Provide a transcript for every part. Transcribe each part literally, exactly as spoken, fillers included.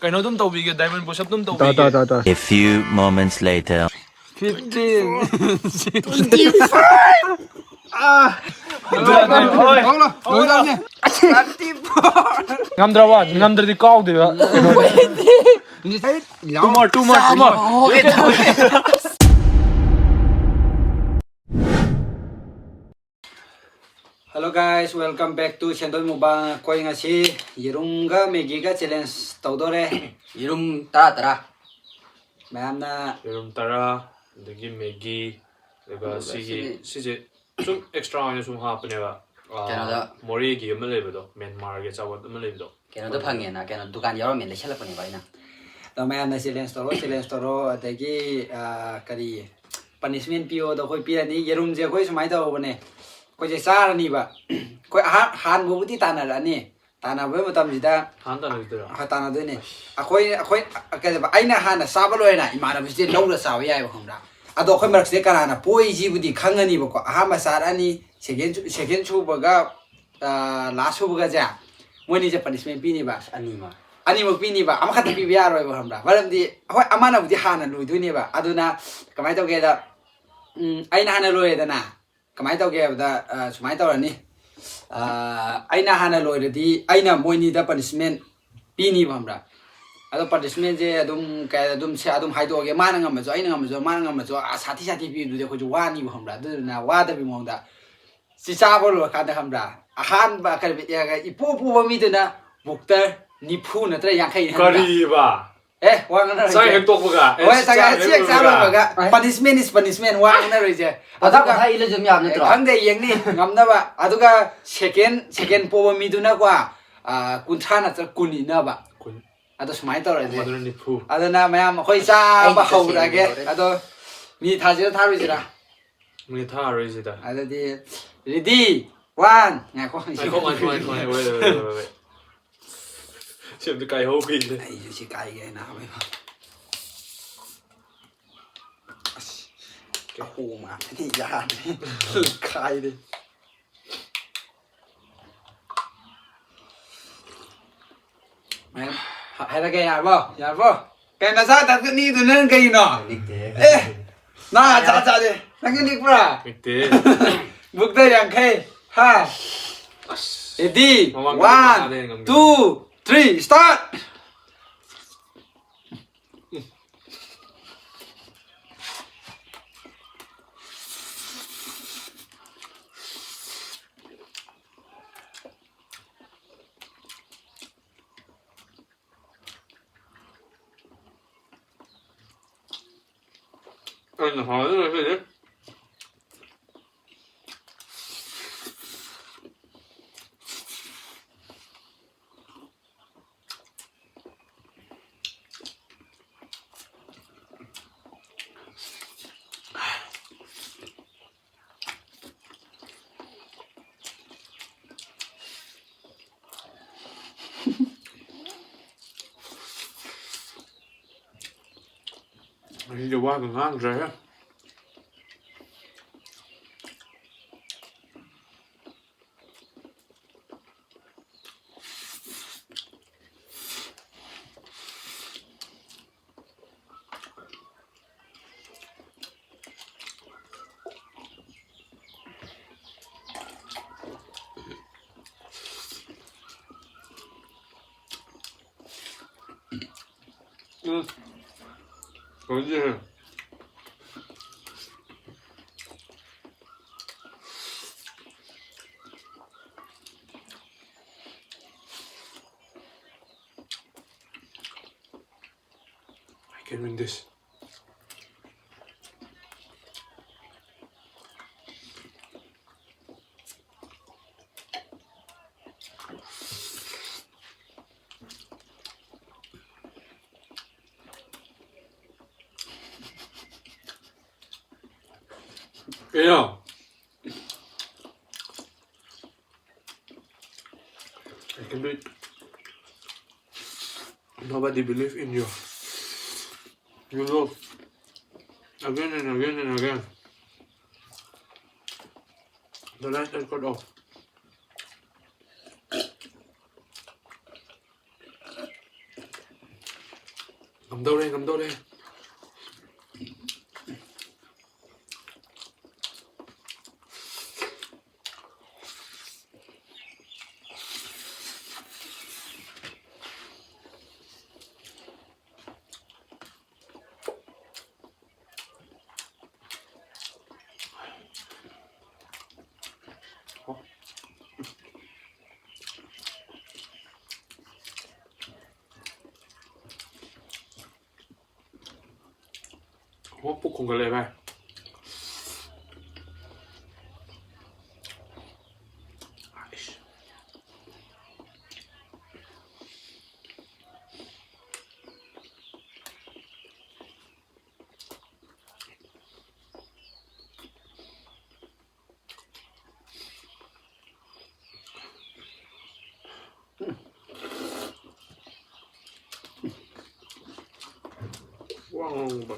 ꯀꯩꯅꯣ ꯑꯗꯨꯝ ꯇꯧꯕꯤꯒꯦ, diamond push up ꯑꯗꯨꯝ ꯇꯧꯕꯤꯒꯦ꯫ A few moments later. Fifteen. ꯉꯝꯗ꯭ꯔꯕ? ꯉꯝꯗ꯭ꯔꯗꯤ ꯀꯥꯎꯗꯣꯏꯕ. Two more, two more, two more. Hello guys, welcome back to ꯁꯦꯟꯗꯣꯏ ꯃꯨꯕꯥꯡ꯫ ꯑꯩꯈꯣꯏ ꯉꯁꯤ ꯌꯦꯔꯨꯝꯒ ꯃꯦꯒꯤꯒ challenge ꯇꯧꯗꯣꯔꯦ꯫ ꯌꯦꯔꯨꯝ ꯇꯔꯥ ꯇꯔꯥ꯫ ꯃꯌꯥꯝꯅ ꯌꯦꯔꯨꯝ ꯇꯔꯥ, ꯑꯗꯒꯤ ꯃꯦꯒꯤ, ꯑꯗꯨꯒ ꯑꯗꯨꯒ ꯁꯤꯒꯤ ꯁꯤꯒꯤ ꯁꯤꯁꯦ ꯁꯨꯝ extra ꯑꯣꯏꯅ ꯁꯨꯝ ꯍꯥꯞꯄꯅꯦꯕ꯫ ꯑꯥ, ꯀꯩꯅꯣꯗ ꯃꯣꯔꯦꯒꯤ ꯑꯃ ꯂꯩꯕꯗꯣ, ꯃ꯭ꯌꯥꯟꯃꯥꯔꯒꯤ ꯑꯆꯥꯄꯣꯠ ꯑꯃ ꯂꯩꯕꯗꯣ꯫ ꯀꯩꯅꯣꯗ ꯐꯪꯉꯦꯅ, ꯀꯩꯅꯣ ꯗꯨꯀꯥꯟ ꯌꯥꯎꯔꯝꯃꯦꯅ ꯂꯩꯁꯜꯂꯛꯄꯅꯦꯕ ꯑꯩꯅ꯫ ꯑꯗꯣ ꯃꯌꯥꯝꯅ challenge ꯇꯧꯔꯣ, challenge ꯇꯧꯔꯣ, ꯑꯗꯒꯤ ꯑꯥ, ꯀꯔꯤ punishment ꯄꯤꯌꯣꯗꯣ ꯑꯩꯈꯣꯏ ꯄꯤꯔꯅꯤ꯫ ꯌꯦꯔꯨꯝꯁꯦ ꯑꯩꯈꯣꯏ ꯁꯨꯃꯥꯏꯅ ꯇꯧꯕꯅꯦ, ꯑꯩꯈꯣꯏꯁꯦ ꯆꯥꯔꯅꯤꯕ꯫ ꯑꯩꯈꯣꯏ ꯑꯍꯥꯟ ꯍꯥꯟꯕꯕꯨꯗꯤ ꯇꯥꯟꯅꯔꯛꯑꯅꯤ꯫ ꯇꯥꯟꯅꯕꯒꯤ ꯃꯇꯝꯁꯤꯗ ꯍꯥꯟ ꯇꯥꯟꯅꯈꯤꯗꯣꯏꯔꯣ? ꯍꯣꯏ, ꯇꯥꯟꯅꯗꯣꯏꯅꯦ꯫ ꯑꯩꯈꯣꯏ ꯑꯩꯈꯣꯏ ꯀꯩꯗꯧꯕ, ꯑꯩꯅ ꯍꯥꯟꯅ ꯆꯥꯕ ꯂꯣꯏꯔꯦꯅ ꯏꯃꯥꯟꯅꯕꯁꯤꯗꯤ ꯂꯧꯔ ꯆꯥꯕ ꯌꯥꯏꯕ, ꯈꯪꯕ꯭ꯔꯥ? ꯑꯗꯣ ꯑꯩꯈꯣꯏ ꯃꯔꯛꯁꯤꯗ ꯀꯅꯥꯅ ꯄꯣꯏꯁꯤꯕꯨꯗꯤ ꯈꯪꯉꯅꯤꯕꯀꯣ꯫ ꯑꯍꯥꯟꯕ ꯆꯥꯔꯛꯑꯅꯤ, second second ꯁꯨꯕꯒ ꯂꯥꯁ ꯁꯨꯕꯒꯁꯦ, ꯃꯣꯏꯅꯤꯁꯦ punishment ꯄꯤꯅꯤꯕ꯫ ꯑꯅꯤꯃꯛ꯫ ꯑꯅꯤꯃꯛ ꯄꯤꯅꯤꯕ, ꯑꯃꯈꯛꯇ ꯄꯤꯕ ꯌꯥꯔꯣꯏꯕ, ꯈꯪꯕ꯭ꯔꯥ? ꯃꯔꯝꯗꯤ ꯍꯣꯏ, ꯑꯃꯅꯕꯨꯗꯤ ꯍꯥꯟꯅ ꯂꯣꯏꯗꯣꯏꯅꯦꯕ꯫ ꯑꯗꯨꯅ ꯀꯃꯥꯏꯅ ꯇꯧꯒꯦꯗ, ꯎꯝ, ꯑꯩꯅ ꯍꯥꯟꯅ ꯂꯣꯏꯔꯦꯗꯅ, ꯀꯃꯥꯏꯅ ꯇꯧꯒꯦ ꯍꯥꯏꯕꯗ ꯑ, ꯁꯨꯃꯥꯏꯅ ꯇꯧꯔꯅꯤ꯫ ꯑ, ꯑꯩꯅ ꯍꯥꯟꯅ ꯂꯣꯏꯔꯗꯤ ꯑꯩꯅ ꯃꯣꯏꯅꯤꯗ punishment ꯄꯤꯅꯤꯕ, ꯈꯪꯕ꯭ꯔꯥ? ꯑꯗꯣ punishmentꯁꯦ ꯑꯗꯨꯝ ꯀꯩ ꯑꯗꯨꯝ ꯁꯦ ꯑꯗꯨꯝ ꯍꯥꯏꯗꯣꯛꯑꯒꯦ, ꯃꯥꯅ ꯉꯝꯃꯁꯨ ꯑꯩꯅ ꯉꯝꯃꯁꯨ ꯃꯥꯅ ꯉꯝꯃꯁꯨ ꯑ, ꯁꯥꯊꯤ ꯁꯥꯊꯤ ꯄꯤꯕꯗꯨꯗꯤ ꯑꯩꯈꯣꯏꯁꯨ ꯋꯥꯅꯤꯕ, ꯈꯪꯕ꯭ꯔꯥ? ꯑꯗꯨꯗꯨꯅ ꯋꯥꯗꯕꯤ ꯃꯑꯣꯡꯗ ꯁꯤ ꯆꯥꯕ ꯂꯣꯏꯔꯀꯥꯟꯗ, ꯈꯪꯕ꯭ꯔꯥ, ꯑꯍꯥꯟꯕ ꯀꯔꯤ ꯏꯄꯣ ꯄꯣꯕ ꯃꯤꯗꯨꯅ ꯕꯨꯛꯇꯔ ꯅꯤꯐꯨ ꯅꯠꯇ꯭ꯔ ꯌꯥꯡꯈꯩꯅꯤ, ꯈꯪꯕ꯭ꯔꯥ? ꯀꯔꯤꯕ? ꯑꯦ, ꯋꯥ ꯉꯥꯡꯅꯔꯣꯏꯁꯦ꯫ ꯆꯥꯛ ꯍꯦꯛ ꯇꯣꯛꯄꯒ? ꯍꯣꯏ, ꯆꯥꯛ ꯆꯥꯛ ꯍꯦꯛ ꯍꯦꯛ ꯆꯦꯛ ꯆꯥ ꯂꯣꯏꯕꯒ? ꯂꯣꯏꯕꯒ punishment is punishment, ꯋꯥ ꯉꯥꯡꯅꯔꯣꯏꯁꯦ꯫ ꯄꯊꯥ ꯑꯗꯨꯒ ꯄꯊꯥ ꯏꯜꯂꯁꯨ ꯑꯗꯨꯝ ꯌꯥꯕ ꯅꯠꯇ꯭ꯔꯣ? ꯈꯪꯗꯦ, ꯌꯦꯡꯅꯤ ꯉꯝꯅꯕ꯫ ꯑꯗꯨꯒ second second ꯄꯣꯕ ꯃꯤꯗꯨꯅꯀꯣ, ꯑ, ꯀꯨꯟꯊ꯭ꯔꯥ ꯅꯠꯇ꯭ꯔ ꯀꯨꯟ ꯏꯟꯅꯕ꯫ ꯀꯨꯟ꯫ ꯑꯗꯣ ꯁꯨꯃꯥꯏꯅ ꯇꯧꯔꯁꯦ꯫ ꯑꯃꯗꯨꯅ ꯅꯤꯐꯨ꯫ ꯑꯗꯨꯅ ꯃꯌꯥꯝ ꯑꯩꯈꯣꯏ ꯆꯥꯕ ꯑꯩꯗꯤ ꯇꯁꯦꯡꯅ ꯍꯧꯔꯛꯑꯒꯦ꯫ ꯍꯧꯔꯦ꯫ ꯑꯗꯣ ꯃꯤ ꯊꯥꯁꯤꯔ ꯊꯥꯔꯣꯏꯁꯤꯔ? ꯃꯤ ꯊꯥꯔꯣꯏꯁꯤꯗ꯫ ꯑꯗꯨꯗꯤ ready, one, ꯉꯥꯏꯈꯣ꯫ ꯉꯥꯏꯈꯣ, ꯉꯥꯏꯈꯣ, ꯉꯥꯏꯈꯣ, ꯉꯥꯏꯈꯣ, wait, wait, wait, wait, wait. ꯁꯤ ꯑꯝꯇ ꯀꯥꯏꯍꯧꯈꯤꯒꯦ꯫ ꯑꯩꯁꯨ ꯁꯤ ꯀꯥꯏꯒꯦ ꯍꯥꯏꯅ ꯍꯥꯏꯕ꯫ ꯑꯁ, ꯑꯍꯣꯡꯕ ꯉꯥꯛꯇꯅꯤ, ꯌꯥꯗ꯭ꯔꯦ꯫ ꯀꯥꯏꯔꯦ꯫ ꯃꯌꯥꯝ, ꯍꯥꯏꯔꯒꯦ, ꯌꯥꯔꯕꯣ? ꯌꯥꯔꯕꯣ? ꯀꯩ ꯅꯆꯥ ꯇꯥꯛꯇ ꯅꯤꯗꯨ ꯅꯪ ꯀꯩꯅꯣ? ꯅꯤꯛꯇꯦ꯫ ꯑꯦ! ꯅꯥ ꯆꯥ ꯆꯥꯗꯦ꯫ ꯅꯪꯒꯤ ꯅꯤꯛꯄ꯭ꯔꯥ? ꯅꯤꯛꯇꯦ꯫ ꯕꯨꯛꯇ ꯌꯥꯡꯈꯩ꯫ ꯍꯥ? ꯑꯁ꯫ Ready? ꯃꯃꯥꯡꯗ one, ꯃꯥꯅ ꯍꯦꯟꯅ ꯉꯝꯈꯤ꯫ Two, three, start! ꯑꯩꯅ ꯍꯥꯟꯅ ꯂꯣꯏꯁꯤꯜꯂꯤ꯫ ꯑꯩꯗꯤ ꯋꯥꯒ ꯉꯥꯡꯗ꯭ꯔꯦꯍꯦ꯫ ꯎꯝ꯫ ꯍꯧꯖꯤꯛ꯫ I can win this. Yeah. I can do it. Nobody believe in you. You know, again and again and again. The light is cut off. ꯉꯝꯗꯧꯔꯦ, ꯉꯝꯗꯧꯔꯦ꯫ ꯑꯣ, ꯄꯨꯛ ꯈꯣꯡꯒꯠꯂꯛꯑꯦ, ꯚꯥꯏ꯫ ꯑꯩꯁ꯫ ꯋꯥ ꯉꯥꯡꯕ꯫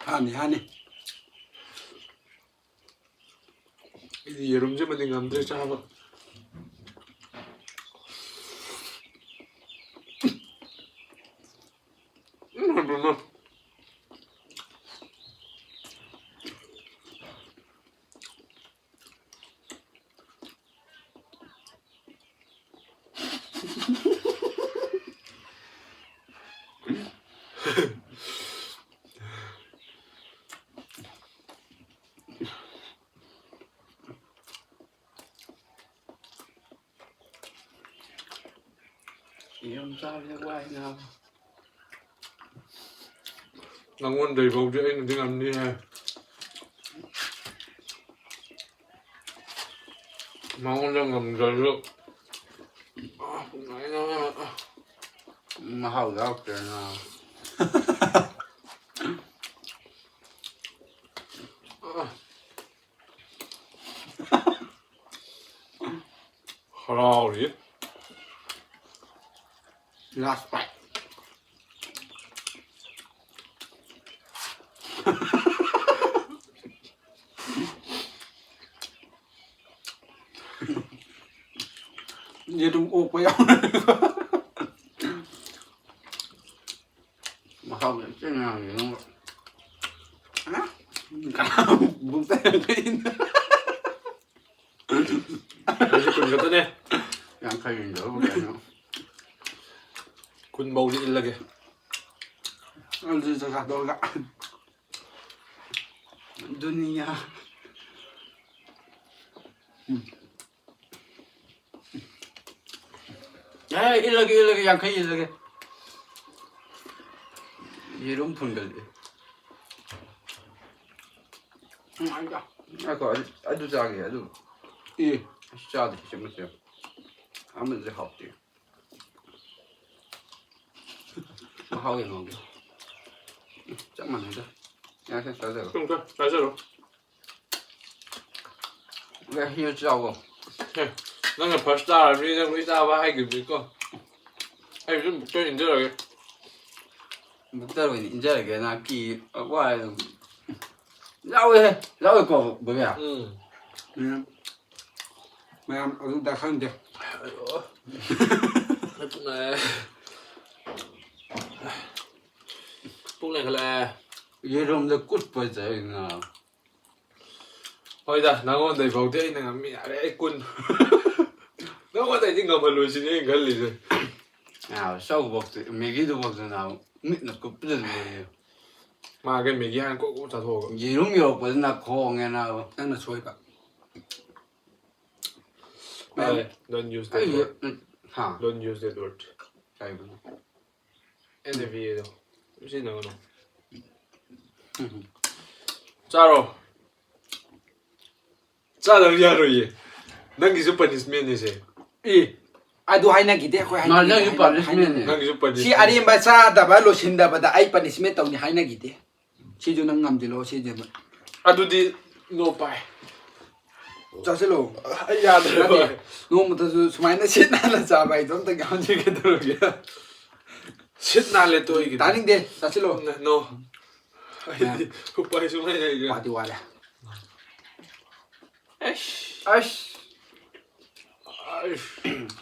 ꯍꯥꯅꯤ, ꯍꯥꯅꯤ꯫ ꯑꯩꯗꯤ ꯌꯦꯔꯨꯝꯁꯤꯃꯗꯤ ꯉꯝꯗ꯭ꯔꯦ ꯆꯥꯕ꯫ ꯎꯝ, ꯍꯥꯏꯕꯃ꯫ ꯌꯦꯔꯨꯝ ꯆꯥꯕꯁꯦ ꯋꯥꯏ ꯅꯥꯕ꯫ ꯅꯪꯉꯣꯟꯗꯩ ꯐꯥꯎꯗꯤ ꯑꯩꯅꯗꯤ ꯉꯝꯅꯤꯍꯦ꯫ ꯃꯉꯣꯟꯗ ꯉꯝꯗ꯭ꯔꯁꯨ꯫ ꯑꯥ, ꯄꯨꯡ ꯅꯥꯏꯅ꯫ ꯃꯍꯥꯎ ꯌꯥꯎꯔꯛꯇ꯭ꯔꯦꯅ꯫ ꯍꯔꯥꯎꯔꯤ꯫ Last bite꯫ ꯌꯦꯔꯨꯝ ꯑꯣꯛꯄ ꯌꯥꯎꯔꯦ꯫ ꯃꯍꯥꯎ ꯌꯥꯝ ꯊꯤꯅ ꯌꯥꯝꯃꯦ ꯅꯪꯕꯨ꯫ ꯑ? ꯕꯨꯛꯇ ꯌꯥꯡꯈꯩꯅ꯫ ꯑꯩꯁꯨ ꯀꯨꯟ ꯈꯛꯇꯅꯦ꯫ ꯌꯥꯡꯈꯩ ꯍꯦꯟꯗꯕꯕꯨ ꯀꯩꯅꯣ꯫ ꯀꯨꯟ ꯐꯥꯎꯗꯤ ꯏꯜꯂꯒꯦ꯫ ꯑꯗꯨꯗꯤ ꯆꯥꯛ ꯆꯥꯊꯣꯛꯑꯒ꯫ ꯗꯨꯅꯤꯌꯥ꯫ ꯎꯝ꯫ ꯑꯦ, ꯏꯜꯂꯒꯦ, ꯏꯜꯂꯒꯦ, ꯌꯥꯡꯈꯩ ꯏꯜꯂꯒꯦ꯫ ꯌꯦꯔꯨꯝ ꯐꯨꯟꯒꯠꯂꯛꯑꯦ꯫ ꯎꯝ, ꯑꯩ ꯆꯥ-, ꯉꯥꯏꯈꯣ, ꯑꯗꯨ, ꯑꯗꯨ ꯆꯥꯒꯦ, ꯑꯗꯨ꯫ ꯑꯦ꯫ ꯑꯁ, ꯆꯥꯗꯦ, ꯁꯤ ꯑꯃꯁꯦ꯫ ꯑꯃꯁꯦ ꯍꯥꯎꯇꯦ꯫ ꯃꯍꯥꯎ ꯌꯦꯡꯍꯧꯒꯦ꯫ ꯆꯞ ꯃꯥꯟꯅꯩꯗ꯫ ꯌꯥꯔꯦ, ꯆꯥꯖꯔꯣ꯫ ꯆꯥꯖꯔꯣ꯫ ꯌꯥ, ꯁꯤꯁꯨ ꯆꯥꯎꯋꯣ꯫ ꯑꯦ, ꯅꯪꯅ first ꯆꯥꯔꯕꯅꯤꯅ ꯂꯣꯏ ꯆꯥꯕ ꯍꯥꯏꯈꯤꯕꯅꯤꯀꯣ꯫ ꯑꯩ ꯑꯗꯨꯝ ꯕꯨꯛꯇ ꯏꯟꯖꯔꯒꯦ꯫ ꯕꯨꯛꯇ ꯑꯣꯏꯅ ꯏꯟꯖꯔꯒꯦ, ꯅꯍꯥꯛꯀꯤ ꯋꯥꯔꯦ ꯑꯗꯨꯝ꯫ ꯌꯥꯎꯋꯦꯍꯦ, ꯌꯥꯎꯋꯦꯀꯣ, ꯕꯣꯕꯤꯌꯥ? ꯎꯝ꯫ ꯎꯝ꯫ ꯃꯌꯥꯝ ꯑꯗꯨ ꯗꯔꯀꯥꯔ ꯈꯪꯗꯦ꯫ ꯑꯌꯣ꯫ ꯄꯨꯛ ꯅꯥꯏ꯫ ꯄꯨꯛ ꯅꯥꯏꯈꯠꯂꯛꯑꯦ꯫ ꯌꯦꯔꯨꯝꯗ ꯀꯨꯠꯄ ꯆꯠꯂꯤꯅ꯫ ꯍꯣꯏꯗ, ꯅꯉꯣꯟꯗꯩ ꯐꯥꯎꯗꯤ ꯑꯩꯅ ꯉꯝꯃꯤ꯫ ꯌꯥꯔꯦ, ꯑꯩ ꯀꯨꯟ꯫ ꯅꯉꯣꯟꯗꯩꯗꯤ ꯉꯝꯍꯜꯂꯣꯏꯁꯤꯅꯦ ꯑꯩꯅ ꯈꯜꯂꯤꯁꯦ꯫ ꯑꯥ, ꯆꯧꯕꯣꯛꯇꯤ, ꯃꯦꯒꯤꯗꯨꯕꯣꯛꯇ ꯅꯥꯕ ꯃꯤꯠꯅ ꯀꯨꯞꯄꯗ ꯂꯣꯏꯔꯦ꯫ ꯃꯥ ꯀꯩ ꯃꯦꯒꯤ ꯍꯥꯟꯅ ꯀꯣꯛ ꯀꯣꯛ ꯆꯥꯊꯣꯛꯑꯒ꯫ ꯌꯦꯔꯨꯝ ꯌꯧꯔꯛꯄꯗ ꯅꯥꯈꯣꯡꯉꯦ ꯅꯥꯕ꯫ ꯅꯪꯅ ꯁꯣꯏꯕ꯫ ꯃꯌꯥꯝ ꯑꯦ, don't use that ꯑꯩ word. ꯍꯥ? Don't use that word. ꯀꯩꯕꯨꯅꯣ? ꯑꯦꯟ ꯑꯦ ꯕꯤ ꯑꯦꯗꯣ꯫ ꯁꯤꯖꯤꯟꯅꯒꯅꯨ꯫ ꯎꯝ꯫ ꯆꯥꯔꯣ꯫ ꯆꯥꯗꯕ ꯌꯥꯔꯣꯏꯌꯦ꯫ ꯅꯪꯒꯤꯁꯨ punishment ꯅꯤꯁꯦ꯫ ꯑꯦ꯫ ꯑꯗꯨ ꯍꯥꯏꯅꯈꯤꯗꯦ ꯑꯩꯈꯣꯏ꯫ ꯃꯥ ꯍꯥꯏꯅꯈꯤꯗꯦ, ꯅꯪꯒꯤ ꯍꯥꯏꯅ- punishment ꯅꯦ꯫ ꯍꯥꯏꯅꯈꯤꯗꯦ꯫ ꯅꯪꯒꯤꯁꯨ ꯁꯤ punishment꯫ ꯑꯔꯦꯝꯕ ꯆꯥꯗꯕ ꯂꯣꯏꯁꯤꯟꯗꯕꯗ ꯑꯩ punishment ꯇꯧꯅꯤ ꯍꯥꯏꯅꯈꯤꯗꯦ꯫ ꯁꯤꯁꯨ ꯅꯪ ꯉꯝꯁꯤꯜꯂꯣ ꯁꯤꯁꯦ꯫ ꯑꯗꯨꯗꯤ no pie꯫ ꯆꯥꯁꯤꯜꯂꯣ꯫ ꯑꯩ ꯌꯥꯗ꯭ꯔꯦ ꯅꯠꯇꯦ, ꯚꯥꯏ꯫ ꯅꯣꯡꯃꯇꯁꯨ ꯁꯨꯃꯥꯏꯅ ꯁꯤꯠ ꯅꯥꯟꯅ ꯆꯥꯕ ꯍꯥꯏꯗꯣ ꯑꯝꯇ ꯌꯥꯎꯍꯟꯁꯤ ꯀꯩꯗꯧꯔꯒꯦ? ꯁꯤꯠ ꯅꯥꯜꯂꯦ ꯇꯣꯏꯒꯤꯗꯤ꯫ ꯇꯥꯅꯤꯡꯗꯦ, ꯆꯥꯁꯤꯜꯂꯣ꯫ ꯅ-, no꯫ ꯑꯩꯗꯤ ꯎꯄꯥꯏ ꯁꯨꯡꯂꯩ ꯂꯩꯇ꯭ꯔꯦ꯫ ꯋꯥꯗꯤ ꯋꯥꯔꯦ꯫ ꯑꯩꯁ꯫ ꯑꯁ꯫ ꯑꯩꯁ꯫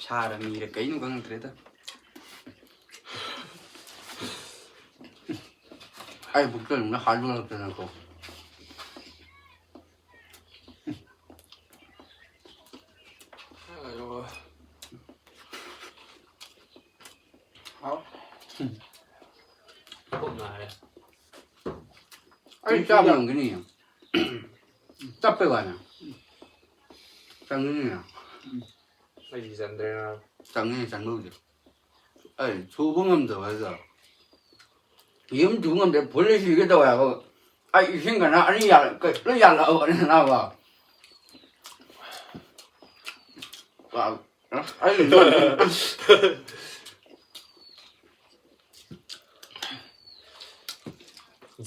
ꯁꯥꯔ ꯃꯤꯔ ꯀꯩꯅꯣ ꯈꯪꯗ꯭ꯔꯦꯗ꯫ ꯑꯩ ꯄꯨꯛꯇ ꯑꯗꯨꯝ ꯍꯥꯠꯂꯨꯔꯛꯇꯅꯀꯣ꯫ ꯍꯥꯎ꯫ ꯄꯨꯛ ꯅꯥꯔꯦ꯫ ꯑꯩ ꯆꯥꯕ ꯉꯝꯒꯅꯤ꯫ ꯆꯞꯄꯩ ꯋꯥꯅꯦ꯫ ꯆꯪꯒꯅꯤꯅ꯫ ꯑꯩꯗꯤ ꯆꯟꯗ꯭ꯔꯦ꯫ ꯆꯪꯉꯦ, ꯆꯪꯕꯕꯨꯗꯤ꯫ ꯑꯩ ꯁꯨꯕ ꯉꯝꯗꯕ ꯍꯥꯏꯇꯥꯔꯦ꯫ ꯌꯨꯝ ꯁꯨꯕ ꯉꯝꯗ꯭ꯔꯦ, ꯐꯨꯜ ꯁꯤꯒꯦ ꯇꯧꯋꯦ ꯍꯥꯏꯕ꯫ ꯑꯩ ꯏꯁꯤꯡ ꯀꯅꯥ ꯑꯅꯤ ꯌꯥꯜ-, ꯀꯩ-, ꯂꯣꯏ ꯌꯥꯜꯂꯛꯑꯕꯅꯤ ꯅꯥꯕ꯫ ꯋꯥ-, ꯑꯁ, ꯑꯩ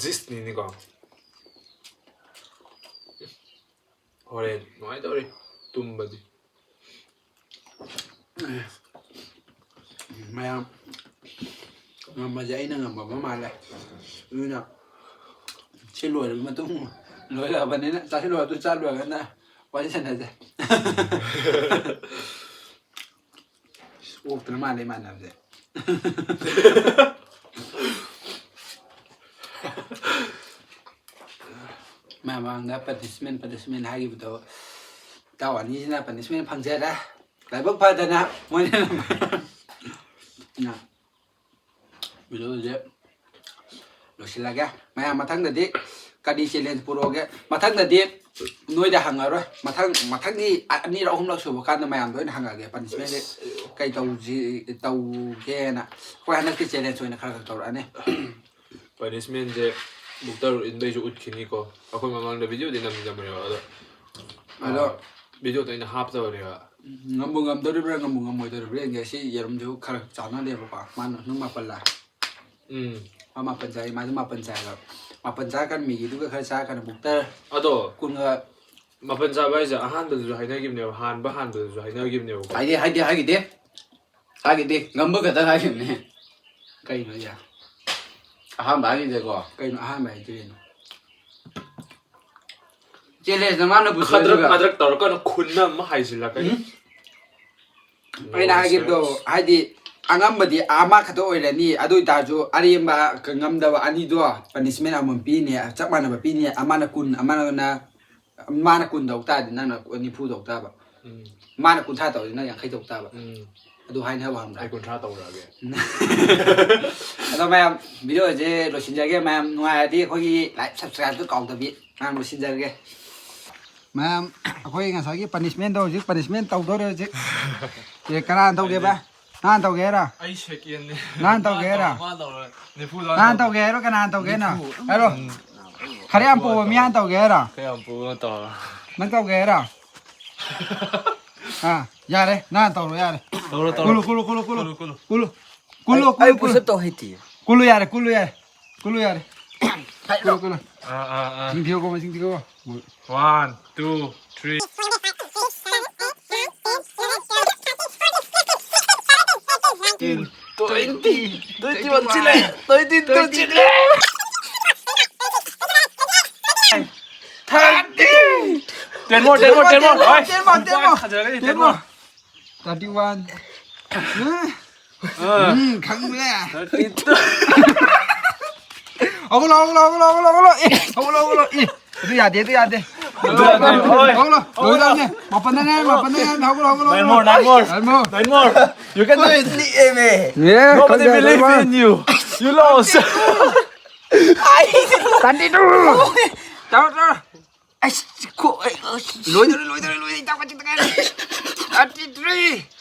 ꯖꯤꯁꯅꯤꯅꯤꯀꯣ꯫ ꯍꯣꯔꯦꯟ ꯅꯨꯡꯉꯥꯏꯗꯧꯔꯤ ꯇꯨꯝꯕꯗꯤ꯫ ꯃꯌꯥꯝ ꯉꯝꯕꯁꯦ ꯑꯩꯅ ꯉꯝꯃꯕ ꯃꯥꯜꯂꯦ꯫ ꯑꯗꯨꯅ ꯁꯤ ꯂꯣꯏꯔꯕ ꯃꯇꯨꯡ, ꯂꯣꯏꯔꯛꯑꯕꯅꯤꯅ ꯆꯥꯁꯤꯜꯂꯣ, ꯑꯗꯨ ꯆꯥ ꯂꯣꯏꯔꯒꯅ ꯋꯥꯔꯤ ꯁꯥꯟꯅꯁꯦ꯫ ꯑꯣꯛꯇ꯭ꯔ ꯃꯥꯜꯂꯦ ꯏꯃꯥꯟꯅꯕꯁꯦ꯫ ꯃꯃꯥꯡꯗ punishment, punishment ꯍꯥꯏꯈꯤꯕꯗꯣ ꯏꯇꯥꯎ ꯑꯅꯤꯁꯤꯅ punishment ꯐꯪꯖꯔꯦ꯫ ꯂꯥꯏꯕꯛ ꯐꯗꯅ ꯃꯣꯏꯅ ꯅ ꯚꯤꯗꯤꯑꯣꯁꯦ ꯂꯣꯏꯁꯤꯜꯂꯒꯦ꯫ ꯃꯌꯥꯝ ꯃꯊꯪꯗꯗꯤ ꯀꯔꯤ challenge ꯄꯨꯔꯛꯑꯣꯒꯦ? ꯃꯊꯪꯗꯗꯤ ꯅꯣꯏꯗ ꯍꯪꯉꯔꯣꯏ꯫ ꯃꯊꯪ, ꯃꯊꯪꯒꯤ ꯑ-, ꯑꯅꯤꯔꯛ ꯑꯍꯨꯝꯂꯛ ꯁꯨꯕ ꯀꯥꯟꯗ ꯃꯌꯥꯝꯗ ꯑꯣꯏꯅ ꯍꯪꯉꯛꯑꯒꯦ꯫ Punishmentꯁꯦ ꯀꯩ ꯇꯧꯁꯤ, ꯇꯧꯒꯦꯅ꯫ ꯑꯩꯈꯣꯏ ꯍꯟꯗꯛꯇꯤ challenge ꯑꯣꯏꯅ ꯈꯔ ꯈꯔ ꯇꯧꯔꯛꯑꯅꯤ꯫ Punishmentꯁꯦ ꯕꯨꯛꯇꯔ ꯏꯟꯕꯩꯁꯨ ꯎꯠꯈꯤꯅꯤꯀꯣ꯫ ꯑꯩꯈꯣꯏ ꯃꯃꯥꯡꯗ ꯚꯤꯗꯤꯑꯣꯗꯤ ꯅꯝꯗꯤ ꯅꯝꯕꯅꯦꯕ, ꯑꯗꯣ, ꯑꯗꯣ ꯑ, ꯚꯤꯗꯤꯑꯣꯗꯣ ꯑꯩꯅ ꯍꯥꯞꯇꯕꯅꯦꯕ꯫ ꯉꯝꯕꯨ ꯉꯝꯗꯣꯔꯤꯕ꯭ꯔꯥ, ꯉꯝꯕꯨ ꯉꯝꯃꯣꯏꯗꯣꯔꯤꯕ꯭ꯔꯥ ꯌꯦꯡꯒꯦ꯫ ꯁꯤ ꯌꯦꯔꯨꯝꯁꯨ ꯈꯔ ꯆꯥꯟꯅꯗꯦꯕꯀꯣ꯫ ꯃꯥꯅ ꯅꯪ ꯃꯥꯄꯜ ꯂꯥꯛ꯫ ꯎꯝ ꯃꯥ ꯃꯥꯄꯜ ꯆꯥꯏ, ꯃꯥꯁꯨ ꯃꯥꯄꯜ ꯆꯥꯏꯕ꯫ ꯃꯥꯄꯜ ꯆꯥꯔꯀꯥꯟꯗ ꯃꯤꯒꯤꯗꯨꯒ ꯈꯔ ꯆꯥꯔꯀꯥꯟꯗ ꯕꯨꯛꯇꯔ ꯑꯗꯣ ꯀꯨꯟꯒ ꯃꯥꯄꯜ ꯆꯥꯕ ꯍꯥꯏꯁꯦ ꯑꯍꯥꯟꯕꯗꯁꯨ ꯍꯥꯏꯅꯈꯤꯕꯅꯦꯕ, ꯍꯥꯟꯕ ꯍꯥꯟꯕꯗꯁꯨ ꯍꯥꯏꯅꯈꯤꯕꯅꯦꯕꯀꯣ꯫ ꯍꯥꯏꯗꯤ ꯍꯥꯏꯗꯤ ꯍꯥꯏꯈꯤꯗꯦ꯫ ꯍꯥꯏꯈꯤꯗꯦ꯫ ꯉꯝꯕ ꯈꯛꯇꯪ ꯍꯥꯏꯈꯤꯕꯅꯦ꯫ ꯀꯩꯅꯣ ꯌꯥ ꯑꯍꯥꯟꯕ ꯍꯥꯏꯈꯤꯗꯦꯀꯣ꯫ ꯀꯩꯅꯣ ꯑꯍꯥꯟꯕ ꯍꯥꯏꯗꯤ ꯀꯩꯅꯣ? ꯆꯦꯂꯦꯟꯖ ꯅꯃꯥꯅ ꯄꯨꯊꯣꯛꯑꯦ ꯈꯗ꯭ꯔꯛ ꯑꯗꯨꯒ꯫ ꯈꯗ꯭ꯔꯛ ꯇꯧꯔꯀꯥꯟꯗ ꯈꯨꯟꯅ ꯑꯃ ꯍꯥꯏꯁꯤꯜꯂꯛꯀꯅꯤ꯫ ꯎꯝ꯫ ꯑꯩꯅ ꯍꯥꯏꯈꯤꯕꯗꯣ ꯍꯥꯏꯗꯤ ꯑꯉꯝꯕꯗꯤ ꯑꯃ ꯈꯛꯇ ꯑꯣꯏꯔꯅꯤ꯫ ꯑꯗꯨ ꯑꯣꯏꯇꯥꯔꯁꯨ ꯑꯔꯦꯝꯕ ꯉꯝꯗꯕ ꯑꯅꯤꯗꯣ ꯄꯅꯤꯁꯃꯦꯟ ꯑꯃꯃꯝ ꯄꯤꯅꯤ, ꯆꯞ ꯃꯥꯟꯅꯕ ꯄꯤꯅꯤ꯫ ꯑꯃꯅ ꯀꯨꯟ, ꯑꯃꯅ ꯃꯥꯅ ꯀꯨꯟ ꯇꯧ ꯇꯥꯔꯗꯤ ꯅꯪꯅ ꯅꯤꯐꯨ ꯇꯧ ꯇꯥꯕ꯫ ꯎꯝ ꯃꯥꯅ ꯀꯨꯟꯊ꯭ꯔꯥ ꯇꯧꯔꯗꯤ ꯅꯪ ꯌꯥꯡꯈꯩ ꯇꯧ ꯇꯥꯕ꯫ ꯎꯝ ꯑꯗꯨ ꯍꯥꯏꯅꯕ ꯈꯪꯕ꯭ꯔꯥ? ꯑꯩ ꯀꯨꯟꯊ꯭ꯔꯥ ꯇꯧꯔꯛꯑꯒꯦ꯫ ꯑꯗꯣ ꯃꯌꯥꯝ, ꯚꯤꯗꯤꯑꯣꯁꯦ ꯂꯣꯏꯁꯤꯟꯖꯔꯒꯦ꯫ ꯃꯌꯥꯝ ꯅꯨꯡꯉꯥꯏꯔꯗꯤ ꯑꯩꯈꯣꯏꯒꯤ ꯂꯥꯏꯛ ꯁꯕꯁꯀ꯭ꯔꯥꯏꯕꯇꯨ ꯀꯥꯎꯗꯕꯤ ꯃꯌꯥꯝ ꯂꯣꯏꯁꯤꯟꯖꯔꯒꯦ꯫ ꯃꯌꯥꯝ ꯑꯩꯈꯣꯏ ꯉꯁꯥꯏꯒꯤ ꯄꯅꯤꯁꯃꯦꯟꯗꯣ ꯍꯧꯖꯤꯛ ꯄꯅꯤꯁꯃꯦꯟ ꯇꯧꯗꯧꯔꯦ ꯍꯧꯖꯤꯛ꯫ ꯑꯦ, ꯀꯅꯥꯅ ꯇꯧꯒꯦꯕ? ꯅꯍꯥꯟ ꯇꯧꯒꯦ ꯍꯥꯏꯔꯣ? ꯑꯩ ꯁꯦꯀꯦꯟꯅꯦ꯫ ꯅꯍꯥꯟ ꯇꯧꯒꯦ ꯍꯥꯏꯔꯣ? ꯃꯥ ꯇꯧꯔꯦ꯫ ꯅꯤꯐꯨ ꯅꯍꯥꯟ ꯇꯧꯒꯦ ꯍꯥꯏꯔꯣ? ꯀꯅꯥꯅ ꯇꯧꯒꯦ ꯍꯥꯏꯅꯣ? ꯍꯥꯏꯔꯣ꯫ ꯈꯔ ꯌꯥꯝ ꯄꯣꯕ ꯃꯤ ꯍꯥꯟꯅ ꯇꯧꯒꯦ ꯍꯥꯏꯔꯣ? ꯈꯔ ꯌꯥꯝ ꯄꯣꯕ ꯇꯧꯔꯣ꯫ ꯅꯪ ꯇꯧꯒꯦ ꯍꯥꯏꯔꯣ? ꯑꯥ, ꯌꯥꯔꯦ, ꯅꯍꯥꯟ ꯇꯧꯔꯣ, ꯌꯥꯔꯦ꯫ ꯇꯧꯔꯣ, ꯇꯧꯔꯣ꯫ ꯀꯨꯜꯂꯨ, ꯀꯨꯜꯂꯨ, ꯀꯨꯜꯂꯨ, ꯀꯨꯜꯂꯨ, ꯀꯨꯜꯂꯨ, ꯀꯨꯜꯂꯨ꯫ ꯀꯨꯜꯂꯨ, ꯀꯨꯜꯂꯨ, ꯀꯨꯜꯂꯨ, ꯑꯩ ꯀꯨꯜꯂꯨ꯫ ꯄꯨꯁꯞ ꯇꯧ ꯍꯩꯇꯦ꯫ ꯀꯨꯜꯂꯨ ꯌꯥꯔꯦ, ꯀꯨꯜꯂꯨ ꯌꯥꯔꯦ, ꯀꯨꯜꯂꯨ ꯌꯥꯔꯦ꯫ ꯀꯨꯜꯂꯨ, ꯀꯨꯜꯂꯨ꯫ ꯑꯥ, ꯑꯥ, ꯑꯥ꯫ ꯆꯤꯡ ꯊꯤꯌꯣꯀꯣ, ꯃꯁꯤꯡ ꯊꯤꯌꯣꯀꯣ꯫ One, two, three. Twenty, twenty one ꯁꯤꯜꯂꯦ, twenty two ꯁꯤꯜꯂꯦ꯫ Thirty. Ten more, ten more, ten more. ꯍꯣꯏ꯫ Ten more, ten more, ꯐꯖꯔꯒꯗꯤ ten ten more꯫ more꯫ Thirty one. ꯑꯥ꯫ ꯎꯝ, ꯈꯪꯕꯅꯦ꯫ Thirty two. ꯍꯧꯒꯠꯂꯣ, ꯍꯧꯒꯠꯂꯣ, ꯍꯧꯒꯠꯂꯣ, ꯍꯧꯒꯠꯂꯣ, ꯍꯧꯒꯠꯂꯣ꯫ ꯑꯦ, ꯍꯧꯒꯠꯂꯣ, ꯍꯧꯒꯠꯂꯣ꯫ ꯑꯦ, ꯑꯗꯨ ꯌꯥꯗꯦ, ꯑꯗꯨ ꯌꯥꯗꯦ꯫ ꯑꯗꯨ ꯌꯥꯗꯦ, ꯍꯣꯏ꯫ ꯍꯧꯒꯠꯂꯣ, ꯂꯣꯏꯗꯧꯔꯦ꯫ ꯃꯥꯄꯟꯗ ꯉꯥꯏꯔꯦ, ꯃꯥꯄꯟꯗ ꯉꯥꯏꯔꯦ꯫ ꯍꯧꯒꯠꯂꯣ, ꯍꯧꯒꯠꯂꯣ, Nine ꯍꯧꯒꯠꯂꯣ꯫ more, nine more. Nine more. Nine more. You can do it. ꯑꯦꯃꯦ꯫ Yeah, Nobody ꯈꯪꯗꯦ, believe ꯈꯪꯗꯦ꯫ In you. You lost. Thirty two. ꯇꯧꯔꯣ, ꯇꯧꯔꯣ꯫ ꯑꯁ, ꯈꯣ-, ꯑꯩ, ꯑꯁ꯫ ꯂꯣꯏꯗꯧꯔꯦ, ꯂꯣꯏꯗꯧꯔꯦ, ꯂꯣꯏꯗꯧꯔꯦ꯫ ꯏꯇꯥꯎ ꯀꯆꯤꯠꯇ ꯉꯥꯏꯔꯦ꯫ Thirty three.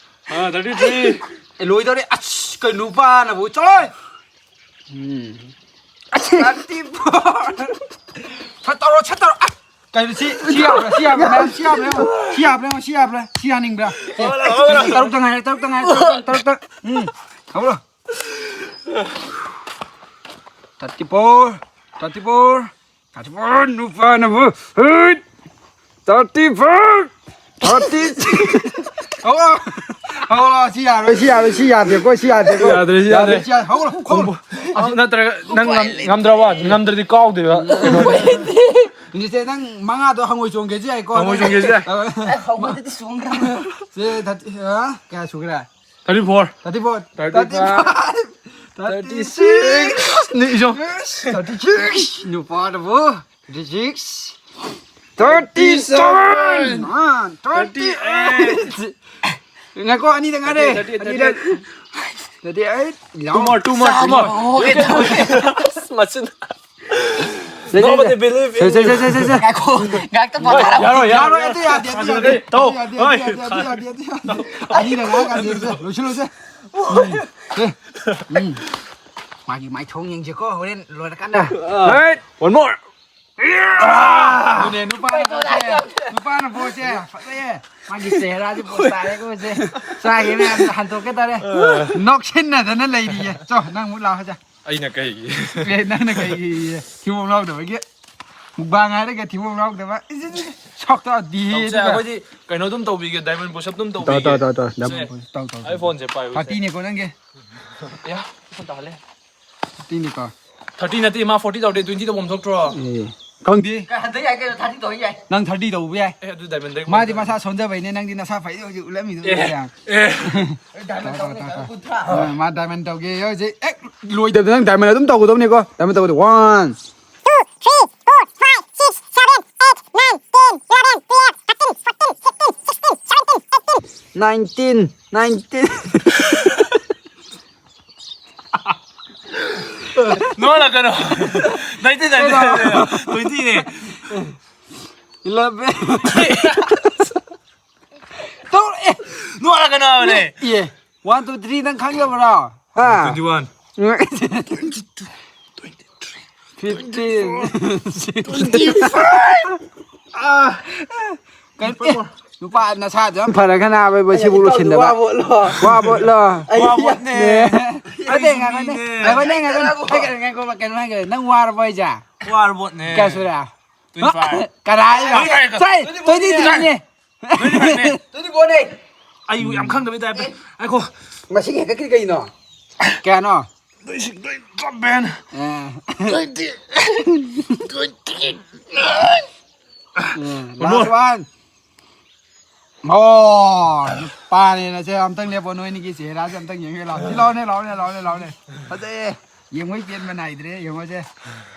ꯑꯥ, thirty three. ꯑꯦ, ꯂꯣꯏꯗꯧꯔꯦ꯫ ꯑꯁ, ꯀꯩ ꯅꯨꯄꯥꯅꯕꯨ꯫ ꯆꯠꯂꯣꯏ꯫ ꯎꯝ꯫ Thirty four. ꯁꯠ ꯇꯧꯔꯣ, ꯁꯠ ꯇꯧꯔꯣ꯫ ꯑꯁ꯫ ꯀꯩꯅꯣ ꯁꯤ, ꯁꯤ ꯌꯥꯕ꯭ꯔꯥ? ꯁꯤ ꯌꯥꯕ꯭ꯔꯥ? ꯃꯌꯥꯝ ꯁꯤ ꯌꯥꯕ꯭ꯔꯥ? ꯌꯦꯡꯉꯣ꯫ ꯁꯤ ꯌꯥꯕ꯭ꯔꯥ? ꯌꯦꯡꯉꯣ꯫ ꯁꯤ ꯌꯥꯕ꯭ꯔꯥ? ꯁꯤ ꯌꯥꯅꯤꯡꯕ꯭ꯔꯥ? ꯁꯤ, ꯇꯔꯨꯛꯇ ꯉꯥꯏꯔꯦ, ꯇꯔꯨꯛꯇ ꯉꯥꯏꯔꯦ, ꯇꯔꯨꯛꯇ, ꯇꯔꯨꯛꯇ꯫ ꯎꯝ, ꯍꯧꯔꯣ꯫ Thirty four, thirty four, thirty four, ꯅꯨꯄꯥꯅꯕꯨ, ꯍꯨꯏꯠ! Thirty four, thirty. ꯍꯧꯔꯣ! ꯍꯧꯔꯣ! ꯁꯤ ꯌꯥꯔꯣꯏ, ꯁꯤ ꯌꯥꯔꯣꯏ, ꯁꯤ ꯌꯥꯗꯦꯀꯣ, ꯁꯤ ꯌꯥꯗꯦꯀꯣ꯫ ꯌꯥꯗ꯭ꯔꯦ, ꯁꯤ ꯌꯥꯗ꯭ꯔꯦ꯫ ꯁꯤ ꯌꯥꯔꯣꯏ, ꯁꯤ ꯌꯥꯔꯣꯏ꯫ ꯍꯧꯔꯣ, ꯍꯧꯔꯣ꯫ ꯅꯠꯇ꯭ꯔꯒ ꯅꯪ ꯉꯝ-, ꯉꯝꯗ꯭ꯔꯕ? ꯉꯝꯗ꯭ꯔꯗꯤ ꯀꯥꯎꯗꯣꯏꯕ꯫ ꯅꯤꯁꯦ, ꯅꯪ ꯃꯉꯥꯗꯣ ꯍꯪꯉꯣꯏ ꯆꯣꯡꯒꯦꯁꯨ ꯌꯥꯏꯀꯣ꯫ ꯍꯪꯉꯣꯏ ꯆꯣꯡꯒꯦꯁꯨ ꯌꯥꯏ꯫ ꯑ, ꯍꯪꯉꯣꯏꯗꯗꯤ ꯆꯣꯡꯗ꯭ꯔꯕ꯫ ꯁꯦ, thirty, ꯑ, ꯀꯌꯥ ꯁꯨꯈ꯭ꯔꯦ? Thirty four꯫ Thirty four, thirty five, thirty six. ꯅꯤꯛꯏ ꯆꯣ꯫ Thirty six, ꯅꯨꯄꯥꯗꯕꯨ꯫ Thirty six꯫ Thirty seven꯫ Man, thirty eight꯫ ꯉꯥꯏꯈꯣ, ꯑꯅꯤꯗ ꯉꯥꯏꯔꯦ꯫ Thirty eight, thirty eight, ꯑꯅꯤꯗ꯫ Thirty eight꯫ Two more, two more, two more꯫ ꯆꯥꯕ ꯍꯧꯒꯦ ꯇꯧꯋꯦ꯫ ꯑꯁ, ꯃꯆꯤꯟ꯫ ꯁꯦ, ꯁꯦ, Nobody say. Believe in say, say, you꯫ ꯁꯦ, ꯁꯦ, ꯁꯦ, ꯁꯦ꯫ ꯉꯥꯏꯈꯣ, ꯉꯥꯏꯍꯥꯛꯇ ꯄꯣꯊꯥꯔꯣ꯫ ꯌꯥꯔꯣꯏ, ꯌꯥꯔꯣꯏ, ꯌꯥꯔꯣꯏ꯫ ꯑꯗꯨ ꯌꯥꯗꯦ, ꯑꯗꯨ ꯌꯥꯗꯦ, ꯇꯧ꯫ ꯑꯗꯨ ꯌꯥꯗꯦ, ꯑꯗꯨ ꯍꯣꯏ꯫ ꯌꯥꯗꯦ, ꯑꯗꯨ ꯌꯥꯗꯦ, ꯑꯗꯨ ꯌꯥꯗꯦ꯫ ꯑꯅꯤꯗ ꯉꯥꯏꯍꯥꯛ ꯉꯥꯏꯍꯥꯛ ꯂꯣꯏꯁꯤꯜꯂꯨꯁꯦ꯫ ꯎꯝ, ꯁꯦ꯫ ꯎꯝ꯫ ꯃꯥꯒꯤ ꯃꯥꯏꯊꯣꯡ ꯌꯦꯡꯁꯦꯀꯣ, ꯍꯣꯔꯦꯟ ꯂꯣꯏꯔꯀꯥꯟꯗ꯫ Right, one more꯫ ꯑꯗꯨꯅꯦ, ꯅꯨꯄꯥꯅ ꯄꯣꯠꯁꯦ, ꯅꯨꯄꯥꯅ ꯄꯣꯠꯁꯦ, ꯐꯖꯩꯌꯦ꯫ ꯃꯥꯒꯤ ꯆꯦꯍꯔꯥꯁꯦ ꯄꯣꯁ ꯇꯥꯔꯦꯀꯣ, ꯁꯦ꯫ ꯆꯥꯒꯦ ꯃꯌꯥꯝꯁꯦ ꯍꯟꯗꯣꯛꯀꯦ ꯇꯥꯔꯦ꯫ ꯅꯣꯛꯁꯤꯟꯅꯗꯅ ꯂꯩꯔꯤꯌꯦ꯫ ꯆꯣ, ꯅꯪ ꯑꯃꯨꯛ ꯂꯥꯛꯑꯣ, ꯁꯦ꯫ ꯑꯩꯅ ꯀꯩꯒꯤ? ꯑꯦ, ꯅꯪꯅ ꯀꯩꯒꯤ? ꯊꯤꯕꯣꯡ ꯂꯥꯎꯗꯕꯒꯤ꯫ ꯃꯨꯛꯕꯥꯡ ꯍꯥꯏꯔꯒ ꯊꯤꯕꯣꯡ ꯂꯥꯎꯗꯕ꯫ ꯏꯁ, ꯏꯁ, ꯏꯁ, ꯁꯛꯇꯗꯤ ꯇꯧꯁꯦ, ꯑꯗꯨꯒ꯫ ꯑꯩꯈꯣꯏꯗꯤ ꯀꯩꯅꯣ ꯑꯗꯨꯝ ꯇꯧꯕꯤꯒꯦ, diamond push up ꯑꯗꯨꯝ ꯇꯧ, ꯇꯧꯕꯤꯒꯦ꯫ ꯇꯧ, ꯇꯧ, ꯇꯧ, ꯁꯦ, diamond push up ꯇꯧ, ꯇꯧ, ꯇꯧ꯫ iPhone ꯁꯦ ꯄꯥꯏꯌꯨꯁꯦ꯫ Thirty ꯅꯦꯀꯣ ꯅꯪꯒꯤ? ꯑꯌꯥ, iPhone ꯇꯥꯍꯜꯂꯦ꯫ Thirty ꯅꯤꯀꯣ꯫ Thirty ꯅꯠꯇꯦ, ꯃꯥ forty ꯇꯧꯔꯗꯤ twenty ꯇꯧꯕꯝ ꯊꯣꯛꯇ꯭ꯔꯣ? ꯑꯦ, ꯈꯪꯗꯦ꯫ ꯀꯩ ꯍꯟꯗꯛ ꯌꯥꯏ ꯀꯩꯅꯣ, thirty ꯇꯧ ꯌꯥꯏ꯫ ꯅꯪ thirty ꯇꯧꯕ ꯌꯥꯏ꯫ ꯑꯦ, ꯑꯗꯨ diamond ꯗꯩ ꯃꯥꯗꯤ ꯀꯣꯟꯅ꯫ ꯃꯁꯥ ꯁꯣꯟꯖꯕꯩꯅꯦ, ꯅꯪꯗꯤ ꯅꯁꯥ ꯐꯩ ꯍꯧꯖꯤꯛ ꯎꯠꯂꯝꯃꯤꯗꯣ ꯑꯦ, ꯎꯗ꯭ꯔꯣ? ꯑꯦ꯫ ꯑꯩ diamond ꯇꯧꯅꯤ, ꯇꯧ, ꯇꯧ, ꯇꯧ꯫ ꯀꯨꯟꯊ꯭ꯔꯥ꯫ ꯑ, ꯃꯥ diamond ꯇꯧꯒꯦ ꯍꯧꯖꯤꯛ꯫ ꯑꯦ, ꯂꯣꯏꯗꯕꯗ ꯅꯪ diamond ꯑꯗꯨꯝ ꯇꯧꯒꯗꯕꯅꯤꯀꯣ꯫ Diamond ꯇꯧꯒꯗꯕ꯫ One, two, three, four, five, six, seven, eight, nine, ten, eleven, twelve, thirteen, fourteen, fifteen, sixteen, seventeen, eighteen. Nineteen, nineteen. ꯅꯣꯛꯍꯜꯂꯛꯀꯅꯣ꯫ Nineteen, nineteen, twenty ꯅꯦ꯫ Eleven. ꯇꯧꯔꯛꯑꯦ꯫ ꯅꯣꯛꯍꯜꯂꯛꯀꯅꯣ ꯍꯥꯏꯕꯅꯦ꯫ ꯑꯦ, one, two, three ꯅꯪ ꯈꯪꯗꯕ꯭ꯔꯣ? ꯍꯥ? Twenty one꯫ Twenty two, twenty three, Fifteen. Twenty five. ꯀꯩꯅꯣ, ꯑꯦ, ꯅꯨꯄꯥ ꯅꯁꯥꯗꯣ ꯌꯥꯝ ꯐꯔꯒ ꯅꯥꯕ ꯁꯤꯕꯨ ꯂꯣꯏꯁꯤꯟꯗꯕ꯫ ꯋꯥꯕꯣꯠꯂꯣ꯫ ꯋꯥꯕꯣꯠꯂꯣ꯫ ꯋꯥꯕꯣꯠꯅꯦ꯫ ꯅꯦ꯫ ꯑꯗꯩ ꯉꯥꯏꯈꯣꯅꯦ, ꯉꯥꯏꯈꯣꯅꯦ, ꯉꯥꯏꯈꯣꯅꯦ, ꯉꯥꯏꯈꯣ, ꯉꯥꯏꯈꯣ, ꯀꯩꯅꯣ ꯍꯥꯏꯒꯦ, ꯅꯪ ꯋꯥꯔꯕꯣ ꯍꯥꯏꯁꯦ? ꯋꯥꯔꯕꯣꯠꯅꯦ꯫ ꯀꯌꯥ ꯁꯨꯔꯦ? Twenty five꯫ ꯀꯗꯥꯏꯗ? Twenty five꯫ ꯆꯥꯏ, twenty three ꯅꯦ꯫ Twenty five ꯅꯦ꯫ Twenty four ꯅꯦ꯫ ꯑꯩꯕꯨ ꯌꯥꯝ ꯈꯪꯗꯕꯩ ꯇꯥꯏꯞꯇ꯫ ꯉꯥꯏꯈꯣ꯫ ꯃꯁꯤꯡ ꯍꯦꯟꯒꯠꯈ꯭ꯔꯤ ꯀꯩꯅꯣ? ꯀꯌꯥꯅꯣ? Twenty six, twenty seven꯫ ꯑꯦ꯫ Twenty, twenty eight꯫ ꯎꯝ, last one꯫ ꯑꯣ, ꯅꯨꯄꯥꯅꯦꯅ ꯁꯦ ꯑꯝꯇꯪ ꯂꯦꯞꯄꯣ, ꯅꯣꯏꯅꯤꯒꯤ ꯆꯦꯍꯔꯥꯁꯦ ꯑꯝꯇꯪ ꯌꯦꯡꯒꯦ ꯂꯥꯎ꯫ ꯁꯤ ꯂꯥꯎꯅꯦ, ꯂꯥꯎꯅꯦ, ꯂꯥꯎꯅꯦ, ꯂꯥꯎꯅꯦ꯫ ꯐꯖꯩꯌꯦ꯫ ꯌꯦꯡꯕꯩ ꯄꯦꯟꯕ ꯅꯥꯏꯗ꯭ꯔꯦ, ꯌꯦꯡꯉꯣꯁꯦ꯫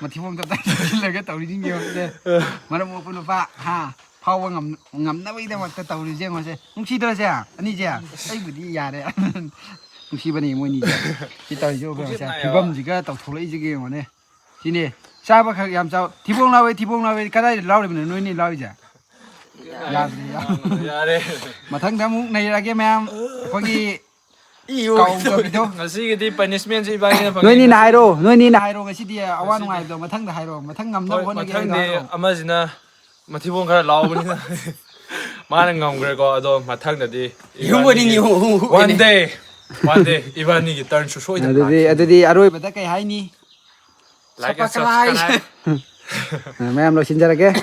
ꯃꯊꯤꯕꯣꯡ ꯇꯞꯇꯥꯏ ꯆꯤꯜꯂꯒ ꯇꯧꯔꯤꯁꯤꯡ ꯌꯦꯡꯉꯣꯁꯦ꯫ ꯃꯔꯝ ꯃꯣꯛꯄ ꯅꯨꯄꯥ, ꯍꯥ, ꯐꯥꯎꯕ ꯉꯝ-, ꯉꯝꯅꯕꯒꯤꯗꯃꯛꯇ ꯇꯧꯔꯤꯁꯦ ꯌꯦꯡꯉꯣꯁꯦ꯫ ꯅꯨꯡꯁꯤꯗ꯭ꯔꯣꯁꯦ? ꯑꯅꯤꯁꯦ? ꯑꯩꯕꯨꯗꯤ ꯌꯥꯔꯦ꯫ ꯅꯨꯡꯁꯤꯕꯅꯦ ꯃꯣꯏꯅꯤꯁꯦ꯫ ꯁꯤ ꯇꯧꯔꯤꯁꯦ ꯎꯕ꯭ꯔꯣ? ꯁꯦ, ꯐꯤꯕꯝꯁꯤꯒ ꯇꯧꯊꯣꯛꯂꯛꯏꯁꯤꯒ ꯌꯦꯡꯉꯣꯅꯦ꯫ ꯁꯤꯅꯦ꯫ ꯆꯥꯕ ꯈꯛ ꯌꯥꯝ ꯆꯥꯎ꯫ ꯊꯤꯕꯣꯡ ꯂꯥꯎꯋꯦ, ꯊꯤꯕꯣꯡ ꯂꯥꯎꯋꯦ꯫ ꯀꯗꯥꯏꯗ ꯂꯥꯎꯔꯤꯕꯅꯣ ꯅꯣꯏꯅꯤ ꯂꯥꯎꯔꯤꯁꯦ? ꯌꯥꯗ꯭ꯔꯦ, ꯌꯥꯗ꯭ꯔꯦ꯫ ꯌꯥꯔꯦ꯫ ꯃꯊꯪꯗ ꯑꯃꯨꯛ ꯅꯩꯔꯛꯑꯒꯦ ꯃꯌꯥꯝ꯫ ꯑꯩꯈꯣꯏꯒꯤ ꯏ ꯀꯥꯎꯗꯕꯤꯗꯣ꯫ ꯉꯁꯤꯒꯤꯗꯤ punishment ꯁꯤ ꯏꯕꯥꯅꯤꯅ ꯐꯪꯉꯦ꯫ ꯅꯣꯏꯅꯤꯅ ꯍꯥꯏꯔꯣ, ꯅꯣꯏꯅꯤꯅ ꯍꯥꯏꯔꯣ ꯉꯁꯤꯗꯤ ꯑꯋꯥ ꯉꯁꯤꯗꯤ ꯅꯨꯡꯉꯥꯏꯕꯗꯣ꯫ ꯃꯊꯪꯗ ꯍꯥꯏꯔꯣ, ꯃꯊꯪ ꯉꯝꯅꯕ ꯍꯣꯏ, ꯍꯣꯠꯅꯒꯦ ꯍꯥꯏꯗꯣ ꯃꯊꯪꯗꯤ ꯍꯥꯏꯔꯣ꯫ ꯑꯃꯁꯤꯅ ꯃꯊꯤꯕꯣꯡ ꯈꯔ ꯂꯥꯎꯕꯅꯤꯅ ꯃꯥꯅ ꯉꯝꯈ꯭ꯔꯦꯀꯣ꯫ ꯑꯗꯣ ꯃꯊꯪꯗꯗꯤ ꯌꯨꯝꯕꯨꯅꯤꯅꯦ, ꯏꯕꯥꯅꯤꯒꯤ ꯍꯨ, ꯍꯨ, ꯍꯨ, one ꯍꯥꯏꯅꯦ꯫ Day, one day ꯏꯕꯥꯅꯤꯒꯤ turn ꯁꯨ ꯁꯣꯏꯗꯅ ꯑꯗꯨꯗꯤ, ꯂꯥꯛꯈꯤꯅꯤ꯫ ꯑꯗꯨꯗꯤ ꯑꯔꯣꯏꯕꯗ ꯀꯩ ꯍꯥꯏꯅꯤ? Like and subscribe꯫ Subscribe꯫ ꯃꯌꯥꯝ ꯂꯣꯏꯁꯤꯟꯖꯔꯒꯦ꯫